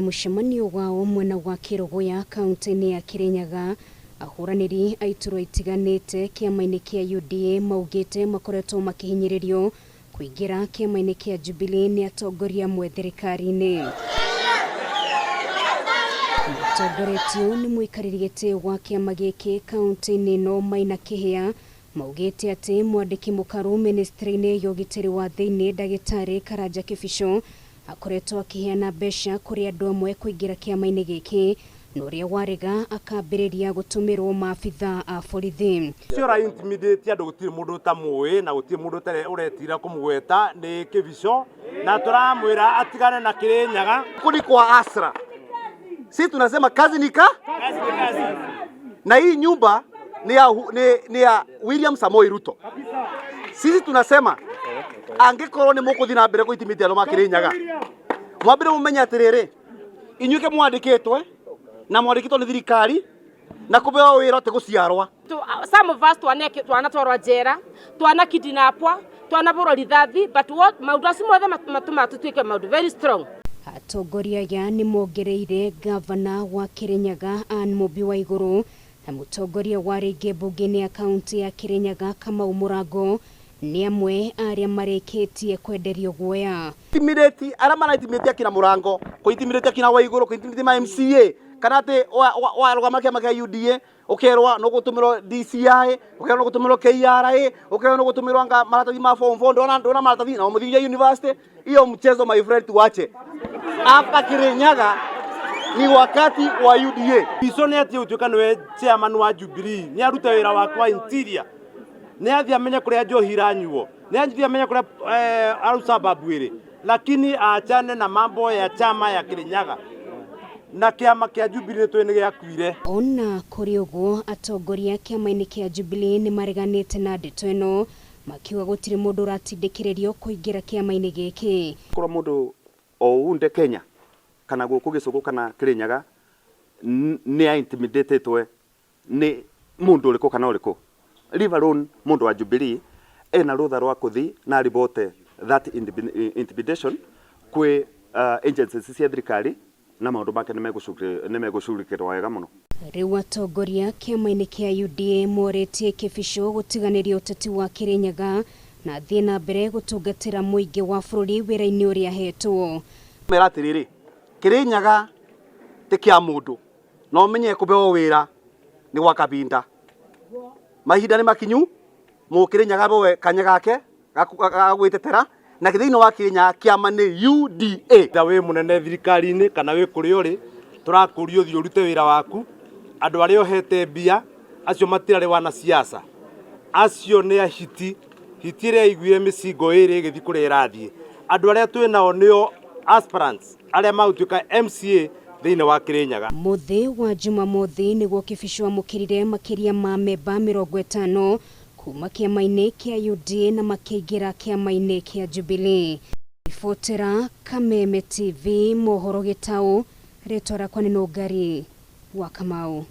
Mũcemanio wao mwena wa Kĩrũgũya kaunti-inĩ ya Kĩrĩnyaga, ahũranĩri a iturwa itiganĩte kĩama-inĩ kĩa UDA maugĩte makoretwo makĩhinyĩrĩrio kũingĩra kĩama-inĩ kĩa Jubilee nĩ atongoria amwe thirikari-inĩ. Matongoretio nĩ mũikarĩri gĩtĩ wa kĩama gĩkĩ kaunti-inĩ ĩno Maina Kĩhĩa, maugĩte atĩ mwandĩki mũkaru mĩnĩstrĩ-inĩ ya ũgitĩri wa thĩinĩ ndagĩtarĩ Karanja Kĩbicho akoretwo akĩheana mbeca kũrĩ andũ amwe kũingĩra kĩama-inĩ gĩkĩ na ũrĩa warega akambĩrĩria gũtũmĩrwo maabithaa a borithi. Ũcio ũra intimidate andũ gũtirĩ mũndũ ũtamũĩ na gũtirĩ mũndũ ũretira kũmũgweta nĩ Kĩbico na tũramwĩra atigane na Kĩrĩnyaga. Kuni kwa Asra. Sisi tunasema kazi ni ka? Kazi ni kazi. Na hii nyumba ni ya, ni ya William Samoei Ruto. Sisi tunasema angikorwo ni mukuthi na mbere kuitimithia andu ma Kirinyaga, mwambire mumenye atiriri, inyuĩ ke mwandĩkĩtwe na mwandĩkĩtwo nĩ thirikari na kũbeo wĩra ti gũciarwa. Some of us twanatwarwa njera, twana kidnapwa, twanabũrwo rithathi, but what maũndũ acio mothe matũmaga tũtuĩke maũndũ very strong. Atongoria aya nĩ mongereire gavana wa Kirinyaga Anne Mũmbi Waigũrũ na mũtongoria wa rĩngĩ mbunge-inĩ ya kaunti ya Kirinyaga Kamau Mũrango nĩ amwe arĩa marĩkĩtie kwenderio guoya. Intimidate arĩa mara intimidate akina Mũrango, kũ intimidate akina Waigũrũ, kũ intimidate ma MCA, kana atĩ warũgama kĩama kĩa UDA ũkerwa nĩ ũgũtũmĩrwo DCI, ũkerwo nĩ ũgũtũmĩrwo KRA, ũkerwo nĩ ũgũtũmĩrwo anga maratathi ma form 4, ndona maratathi na ũmũthiĩ university. Hiyo mchezo my friend tuache. Hapa Kirinyaga ni wakati wa UDA. Bico nĩ atige gũtuĩka nĩwe chairman wa Jubilee, nĩ arute wĩra wake wa interior, nĩ athiĩ amenye kũrĩa njohi iranyuo, nĩ athiĩ amenye kũrĩa Al-Shabaab ĩrĩ, lakini aachane na mambo ya chama ya Kirinyaga na kĩama kĩa Jubilee nĩ tũĩ nĩ gĩakuire. Ona kũrĩ ũguo, atongoria kĩama-inĩ kĩa Jubilee nĩ mareganĩte na ndeto ĩno, makiuga gũtirĩ mũndũ ũratindĩkĩrĩrio kũingĩra kĩama-inĩ gĩkĩ. Korwo mũndũ o unde Kenya kana gũkũ Gĩcũgũ kana Kirinyaga nĩ a intimidatetwe nĩ mũndũ ũrĩkũ kana ũrĩkũ, leave alone mũndũ wa Jubilee, ena rũtha rwa kũthi na ribote that intimidation kwĩ agencies cia thirikari na maũndũ make nĩ megũcugurikĩrwo wega mũno. Rĩu atongoria kĩama-inĩ kĩa UDA morĩtie Kĩbico gũtiganĩria ũteti wa Kirinyaga na athiĩ na mbere gũtungatĩra mũingĩ wa bũrũri wĩra-inĩ ũrĩa ahetwo. Mera atĩrĩrĩ, Kirinyaga ti kĩa mũndũ, no ũmenye kũbeo wĩra nĩ gwa kabinda. Mahinda nĩ makinyu, Mũkĩrĩnyaga boe kanya gake ga gwĩtetera, na thĩinĩ wa Kirinyaga kĩama nĩ UDA. Ta wĩ mũnene thirikari-inĩ kana wĩ kũrĩa ũrĩ, tũrakũria ũthiĩ ũrute wĩra waku. Andũ arĩa ũhete mbia acio matirarĩ wanasiasa, acio nĩ ahiti, hiti ĩrĩa yaiguire mĩcingo ĩrĩ ĩgĩthiĩ kũrĩa ĩrathiĩ. Andũ arĩa twĩ nao nĩo aspirants arĩa magũtuĩka MCA thĩinĩ wa Kirinyaga. Mũthĩ wa Jumamothi nĩguo Kĩbico amũkĩrire makĩria ma memba 50 kuma kĩama-inĩ kĩa UDA na makĩingĩra kĩama-inĩ kĩa Jubilee. Ribotera Kameme TV mohoro Gĩtaũ, rĩtwa rĩakwa nĩ Nũngari wa Kamau.